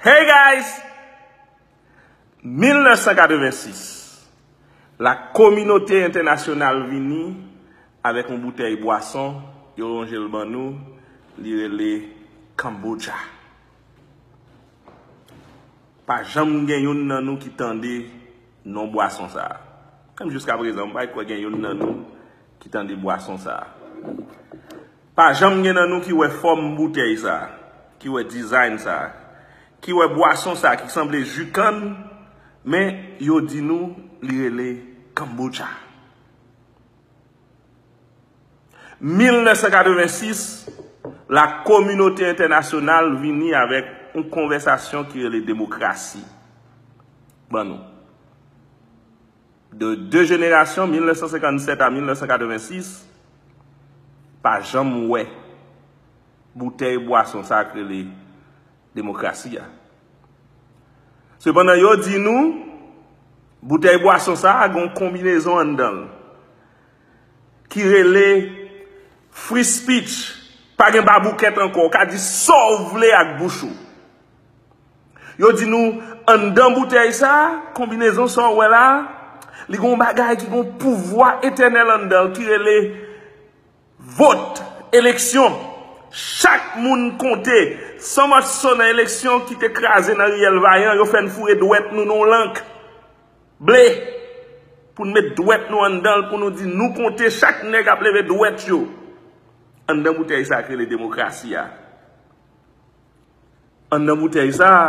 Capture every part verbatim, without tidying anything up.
Hey guys! Mil nèf san katrevensis, la kominote entènasyonal vini avèk yon boutèy bwason yo lonje l ban nou, li rele Kombucha. Pa janm gen youn nan nou ki tande non bwason sa a. Menm jiska prezan, m pa kwè gen youn nan nou ki tande bwason sa a. Pa janm gen nan nou ki wè fòm boutèy sa a, ki wè design sa a, ki wè bwason sa a ki sanble ji kann, men yo di nou li rele Kombucha. Mil nèf san katrevensis, la kominote entènasyonal vini avèk yon konvèsasyon ki rele demokrasi ban nou. De de jenerasyon, mil nèf san senkannsèt a mil nèf san katrevensis, pa janm wè boutèy bwason sa k rele demokrasi a. Sepandan, yo di nou, boutèy bwason sa a gen yon konbinezon anndan l ki rele free speech. Pa gen baboukèt ankò, w ka di sa w vle ak bouch ou. Yo di nou, anndan boutèy sa a, konbinezon sa w wè la a, li gen yon bagay ki gen yon pouvwa etènèl anndan l ki rele vot, eleksyon. Chak moun konte. San match so nan eleksyon ki te kraze nan riyèl Vayan, yo fè n foure dwèt nou nan yon lank ble pou n met dwèt nou anndan l, pou nou di nou konte, chak nèg ap leve dwèt yo. Anndan boutèy sa k rele demokrasi a. Anndan boutèy sa a,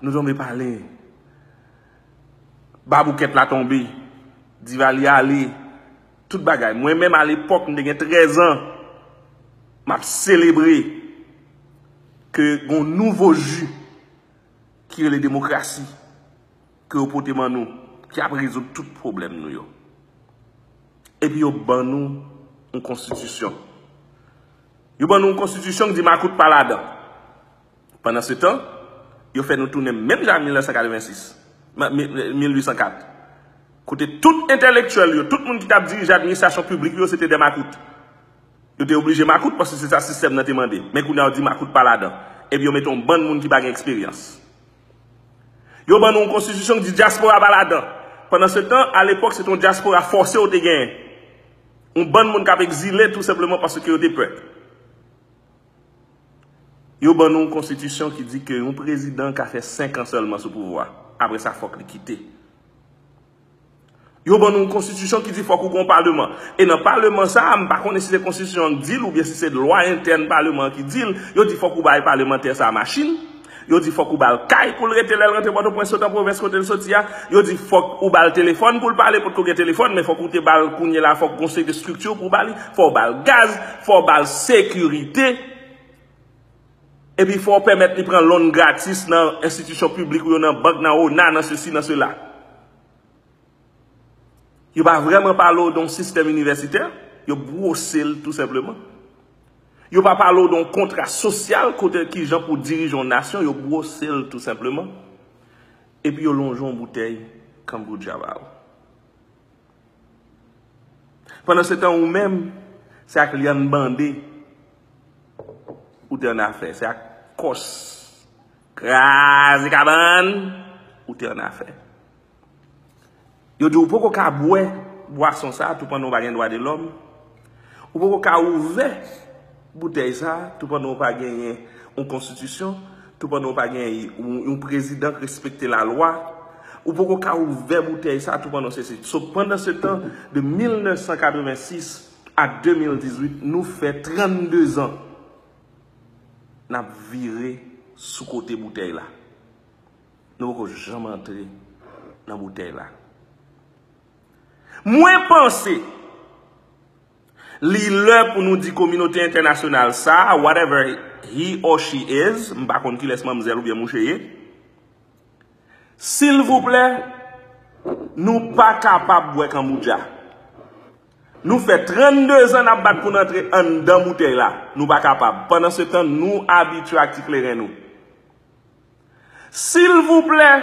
nou tonbe pale. Baboukèt la tonbe. Divalye ale. Tout bagay. Mwen menm, alepòk, m te gen trèz an, m ap selebre ke gon nouvo ji ki rele demokrasi, ke yo pote ban nou, ki ap rezoud tout pwoblèm nou yo. Epi yo ban nou yon konstitisyon. Yo ban nou yon konstitisyon ki di makout pa ladan. Pandansetan, yo fè nou tounen menm jan mil nèf san katrevensis, ma- mi- mil uit san kat. Kote tout entèlektyèl yo, tout moun ki t ap dirije administrasyon piblik yo, se te de makout. Yo te oblije makout paske se sa sistèm nan te mande. Men kounye a yo di makout pa ladan. Epi yo mete yon bann moun ki pa gen eksperyans. Yo ban nou yon konstitisyon ki di dyaspora pa ladan. Pandansetan, alepòk, se te yon dyaspora fòse yo te genyen. Yon bann moun k ap egzile tou senpleman paske yo te pè. Yo ban nou yon konstitisyon ki di ke yon prezidan ka fè senk an sèlman sou pouvwa. Apre sa, fòk li kite. Yo ban nou yon konstitisyon ki di fòk ou gen yon paleman. E nan paleman sa a, m pa konnen si se konstitisyon an ki di l oubyen si se lwa entèn paleman an ki di l, yo di fòk ou bay palemantè sa a machin, yo di fòk ou ba l kay pou l rete lè l rantre Pòtoprens sot an pwovens kote l soti a, yo di fòk ou ba l telefòn pou l pale, potko gen telefòn, men fòk ou te ba l kounye la, fòk gon seri de estrikti pou w ba li, fò w ba l gaz, fò w ba l sekirite. Epi fò w pèmèt li pran loan gratis nan enstitisyon piblik ou yo, nan bank, nan ona, nan sesi, nan sela. Yo pa vrèman pale w de yon sistèm inivèsitè, yo bwose l tou senpleman. Yo pa pale w de yon kontra sosyal kote kijan pou dirije yon nasyon, yo bwose l tou senpleman. Epi yo lonje yon boutèy Kombucha ba w. Pandansetan, ou menm, se ak lyann bande ou te annafè, se ak kòs kraze kabann ou te annafè. Yo di w poko ka bwè bwason sa a tou pandan w pa gen dwa de lòm. Ou poko ka ouvè boutèy sa a tou pandan w pa genyen yon konstitisyon, tou pandan w pa genyen yon, yon prezidan k respekte lalwa. Ou poko ka ouvè boutèy sa a tou pandan w sesi. So, pandansetan, de mil nèf san katrevensis a de mil dizuit, nou fè trannde zan n ap vire sou kote boutèy la. Nou poko janm antre nan boutèy la. Mwen panse li lè pou nou di kominote entènasyonal sa a, whatever he or she is, m pa konn kilès manmzèl oubyen mouche ye, silvouplè, nou pa kapab bwè Kombucha. Nou fè trannde zan n ap bat pou n antre anndan boutèy la. Nou pa kapab. Pandansetan, nou abitye ak ti kleren nou. Silvouplè,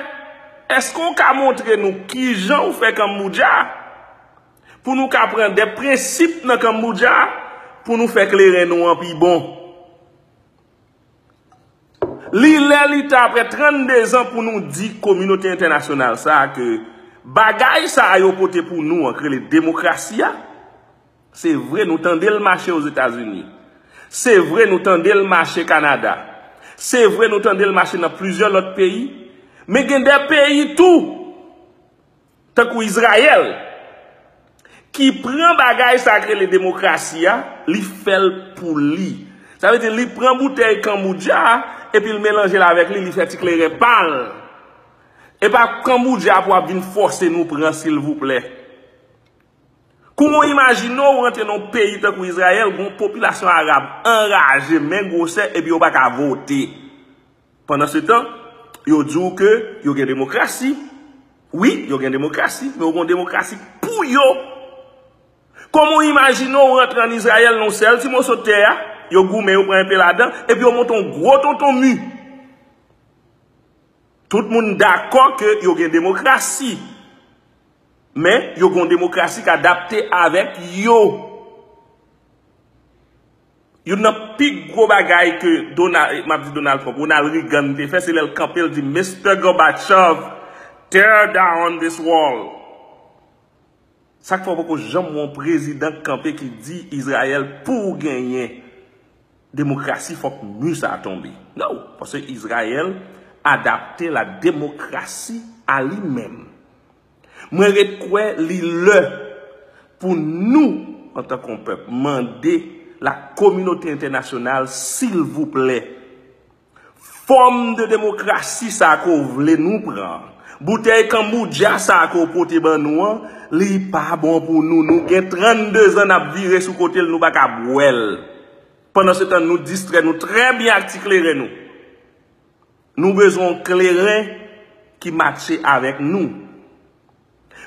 èske w ka montre nou kijan w fè Kombucha pou nou ka pran de prensip nan Kombucha pou nou fè kleren nou an pi bon? Li lè li tan apre trannde zan pou nou di kominote entènasyonal sa a ke bagay sa a yo pote pou nou an k rele demokrasi a, se vre nou tande l mache Ozetazini. Se vre nou tande l mache Kanada. Se vre nou tande l mache nan plizyè lòt peyi. Men gen de peyi tou tankou Izrayèl, ki pran bagay sa k rele demokrasi a, li fè l pou li. Sa vle di, li pran boutèy kanboudja a, epi l melanje l avèk li, li fè ti kleren pa l. E pa kanboudja pou ap vin fòse nou pran, silvouplè. Kouman w imajine w rantre nan yon peyi tankou Izrayèl, gen yon popilasyon arab anraje, men gwosè, epi yo pa ka vote? Pandansetan, yo di w ke yo gen demokrasi. Wi, yo gen demokrasi, men yo gen yon demokrasi pou yo. Kòman w imajine w rantre ann Izrayèl nan yon sèl ti moso tè a, yo goumen, yo pran enpe ladan, epi yo monte yon gwo tonton mi? Tout moun dakò ke yo gen demokrasi, men yo gen yon demokrasi k adapte avèk yo. Youn nan pi gwo bagay ke Donald, m ap di Donald Trump, Ronald Reagan te fè, se lè l kanpe, l di, Mister Gorbachev, tear down this wall. Sa k fè w poko janm wè yon prezidan k kanpe ki di Izrayèl, pou w genyen demokrasi, fòk mi sa a tonbe. Non, paske Izrayèl adapte la démocratie à li menm. Mwen ret kwè li lè pou nou, antanke yon pèp, mande la kominote entènasyonal, silvouplè, fòm de demokrasi sa a ke w vle nou pran, boutèy kanboudja sa a ke w pote ban nou an, li pa bon pou nou. Nou gen trannde zan n ap vire sou kote l, nou pa ka bwè l. Pandansetan, nou distrè nou trè byen ak ti kleren nou. Nou bezwen yon kleren ki matche avèk nou.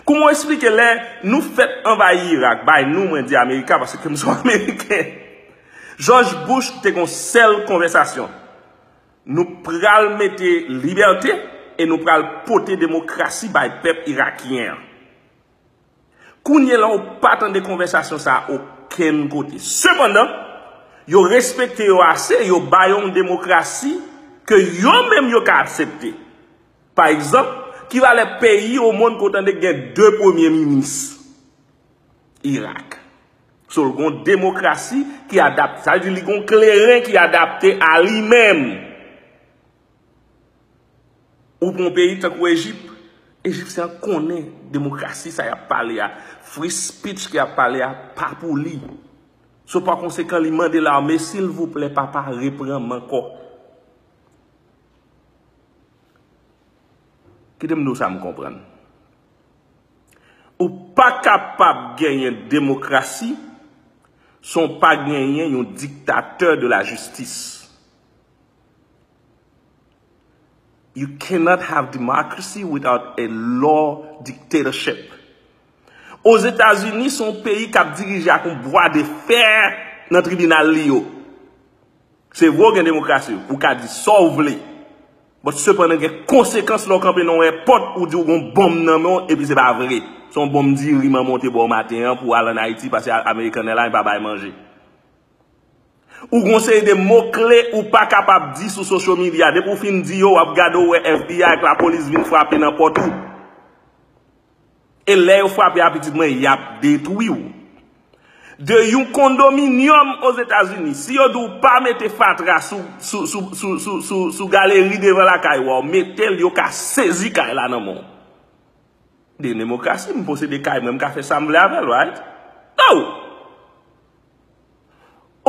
Kouman w eksplike lè nou fèt anvayi Irak, bay nou, mwen di Amerika, paske m se yon Ameriken. George Bush te gen yon sèl konvèsasyon. Nou pral mete libète e nou pral pote demokrasi bay pèp irakyen an. Kounye la, ou pa tande konvèsasyon sa a okenn kote. Sepandan, yo respekte yo ase, yo ba yo yon demokrasi ke yo menm yo ka aksepte. Pa egzanp, ki valè peyi o monn ke w tande gen de premye minis? Irak. So, l gen yon demokrasi ki adapte. Sa vle di li gen yon kleren ki adapte a li menm. Ou pran yon peyi tankou Ejip, Ejipsyen an konnen demokrasi sa y ap pale a, free speech ke y ap pale a, pa pou li. So, pa konsekan, li mande lame, silvouplè, papa, reprann m ankò. Kite m di w sa m konprann. Ou pa kapab genyen demokrasi san w pa genyen yon diktatè de la jistis. You cannot have democracy without a law dictatorship. Ozetazini se yon peyi k ap dirije ak yon bwa de fè nan tribinal li yo. Se vre w gen demokrasi, ou ka di sa w vle. But sepandan gen konsekans lè w kanpe nan yon èpòt, ou di w gen yon bonm nan men w, epi se pa vre. Se yon bonm diri manman w te ba w maten an pou w al ann Ayiti, paske American Airlines pa bay manje. Ou gen yon seri de mo kle ou pa kapab di sou social media. Depi w fin di yo, w ap gade w wè F B I ak lapolis vin frape nan pòt ou. E lè yo frape a, pitit mwen, y ap detwi w. De yon kondominyòm Ozetazini, si yo di w pa mete fatra sou, sou, sou, sou, sou, sou, sou galeri devan lakay ou, mete l, yo ka sezi kay la nan men w. De demokrasi, m posede kay mwen, m ka fè sa m vle avè l, right? No!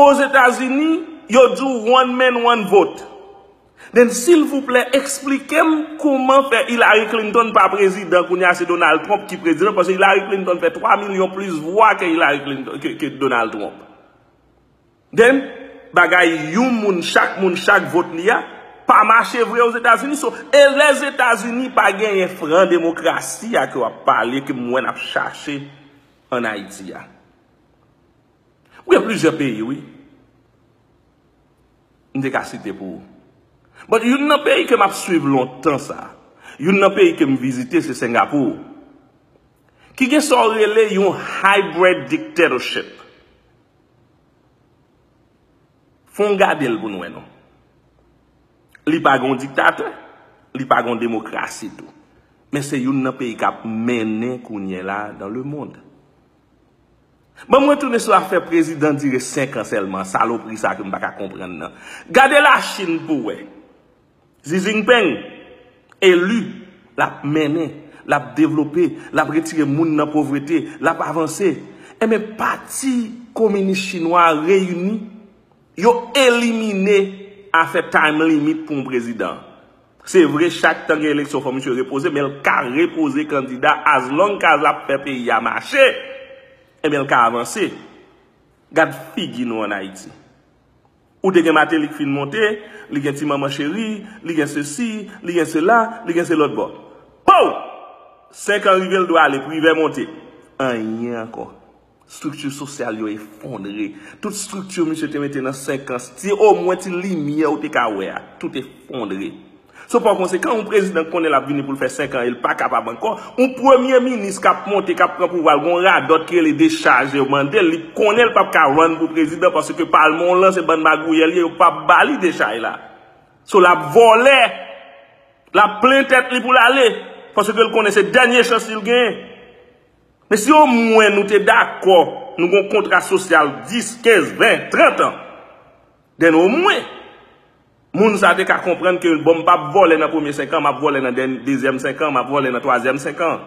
Ozetazini, yo di w one man, one vote. Then, silvouplè, eksplike m kouman fè Hillary Clinton pa prezidan, kounye a se Donald Trump ki prezidan, paske Hillary Clinton fè twa milyon plis vwa ke Hillary Clinton, ke, ke Donald Trump. Then, bagay yon moun, chak moun, chak vot li a, pa mache vre Ozetazini. So, e Lèzetazini pa genyen fran demokrasi a ke w ap pale, ke m wè n ap chache ann Ayiti a. Ou gen plizyè peyi, wi. M te ka site pou ou. But youn nan peyi ke m ap swiv lontan sa, youn nan peyi ke m vizite, se Singapore. Ki gen sa w rele yon hybrid dictatorship. Fè w gade l pou n wè non. Li pa gen yon diktatè, li pa gen yon demokrasi tou. Men se youn nan peyi k ap mennen kounye la dans le monde. Ban m retounen sou afè prezidan dire senk an sèlman, salopri sa ke m pa ka konprann nan. Gade Lachin pou w wè. Xi Jinping, eli, l ap mennen, l ap devlope, l ap retire moun nan povrete, l ap avanse. Enben, Pati Kominis Chinwa a reyini, yo elimine afè time limit pou yon prezidan. Se vre, chak tan gen eleksyon, fò misye repoze, men l ka repoze kandida as long as l ap fè peyi a mache, enben, l ka avanse. Gad figi nou ann Ayiti. Ou te gen Martelly k fin monte, li gen ti manman cheri, li gen sesi, li gen sela, li gen se lòt bò. Pow! Senk an rive, l dwe ale, Privè monte. Anyen ankò. Estrikti sosyal yo efondre. Tout estrikti misye te mete nan senk an, ti, omwen ti limyè ou te ka wè a, tout efondre. So, pa konsekan, yon prezidan k konnen l ap vini pou l fè senk an e l pa kapab ankò, yon premye minis k ap monte, k ap pran pouvwa l, gon radòt ki rele dechaj yo mande l, li konnen l p ap ka run pou prezidan paske palman w lan se bann magouyè l ye, yo p ap ba li dechaj la. So, l ap vòlè, l ap plen tèt li pou l ale, paske l konnen se dènye chans li l genyen. Men si omwen nou te dakò, nou gon kontra sosyal dis, kenz, ven, trant an, then omwen, moun sa te ka konprann ke, bon, m p ap vòlè nan premye senk an, m ap vòlè nan dèn-, dezyèm senk an, m ap vòlè nan twazyèm senk an.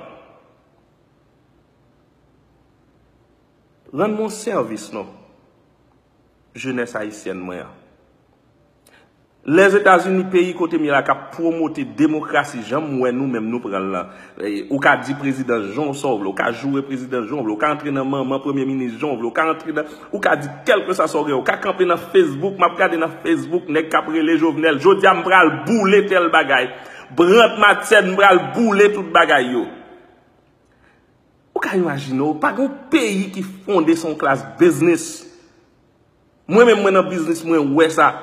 Rann mwen sèvis non, jenès ayisyèn mwen an. Lèzetazini, peyi kote m ye la, k ap pwomote demokrasi jan m wè nou menm nou pran l lan. E, ou ka di prezidan jan w sa w vle, ou ka joure prezidan jan w vle, ou ka antre nan manman premye minis jan w vle, ou ka antre nan, ou ka di kèlkeswa sa w gen, ou ka kanpe nan Facebook, m ap gade nan Facebook, nèg k ap rele Jovenel. Jodi a, m pral boule tèl bagay. Brandt Mathen, m pral boule tout bagay yo. Ou ka imajine w, pa gen yon peyi ki fonde sou yon klas biznis. Mwen menm, mwen nan biznis, mwen wè sa.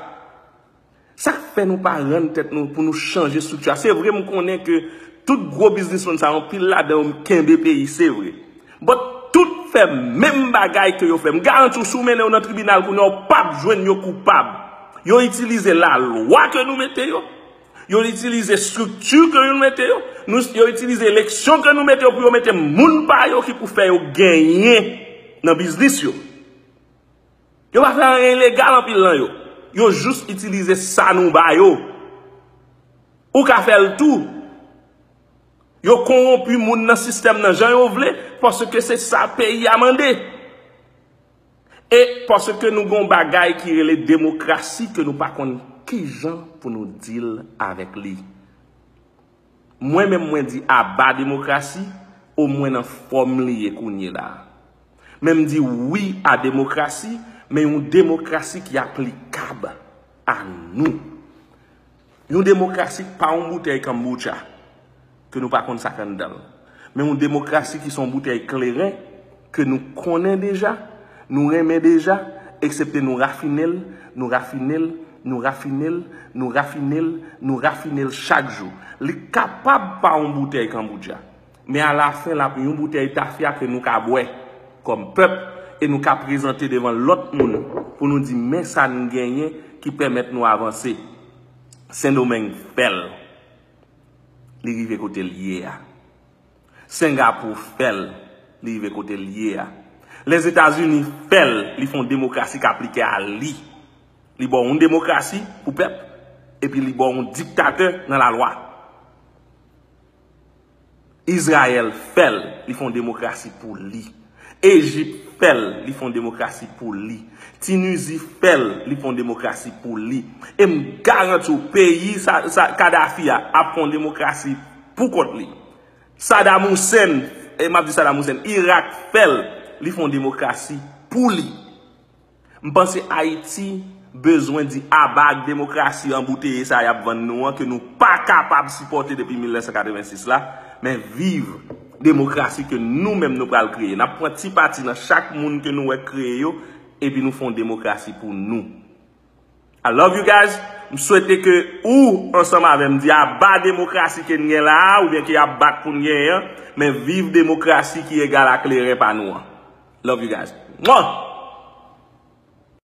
Sa k fè nou pa rann tèt nou pou nou chanje estrikti a? Se vre, m konnen ke tout gwo biznismann sa yo, anpil ladan yo kenbe peyi, se vre. But tout fè menm bagay ke yo fè. M garanti w, si w mennen yo nan tribinal kounye a, w p ap jwenn yo koupab. Yo itilize lalwa ke nou mete yo. Yo itilize estrikti ke nou mete yo. Nou, yo itilize eleksyon ke nou mete yo pou yo mete moun pa yo ki pou fè yo genyen nan biznis yo. Yo pa fè anyen ilegal anpil nan yo. Yo jis itilize sa nou ba yo. Ou ka fè l tou. Yo konwonpi moun nan sistèm nan jan yo vle, paske se sa peyi a mande. E paske nou gon bagay ki rele demokrasi ke nou pa konn kijan pou nou deal avèk li. Mwen menm mwen di aba demokrasi, omwen nan fòm li ye kounye la a. Men m di wi a demokrasi, men yon demokrasi ki aplikab a nou. Yon demokrasi pa yon boutèy kanboutcha ke nou pa konn sa k anndan l. Men yon demokrasi ki se yon boutèy kleren ke nou konnen deja, nou renmen deja, eksepte nou rafine l, nou rafine l, nou rafine l, nou rafine l, nou rafine l chak jou. Li kapab pa yon boutèy kanboutcha. Men alafen, l ap yon boutèy tafya ke nou ka bwè kòm pèp e nou ka prezante devan lòt moun pou nou di, men sa n genyen ki pèmèt nou avanse. Sendomeng fè l. Li rive kote l ye a. Sengapou fè l. Li rive kote l ye a. Lèzetazini fè l. Li fè yon demokrasi k aplike a li. Li ba w yon demokrasi pou pèp, epi li ba w yon diktatè nan lalwa. Izrayèl fè l, li fè yon demokrasi pou li. Ejip fè l, li fè yon demokrasi pou li. Tinizi fè l, li fè yon demokrasi pou li. E m garanti w, peyi sa, sa, Kadafi a ap fè yon demokrasi pou kont li. Saddam Hussein, e m ap di Saddam Hussein, Irak fè l, li fè yon demokrasi pou li. M panse Ayiti bezwen di aba ak demokrasi anbouteye sa y ap vann nou an, ke nou pa kapab sipòte depi mil nèf san katrevensis la, men viv demokrasi ke nou menm nou pral kreye. N ap pran ti pati nan chak moun ke nou wè k kreye yo, epi nou fè yon demokrasi pou nou. I love you guys. M swete ke ou, ansanm avè m, di aba demokrasi ke n gen la a, oubyen ke y ap bat pou n genyen an, men viv demokrasi ki egal a kleren pa nou an. Love you guys. Mwah!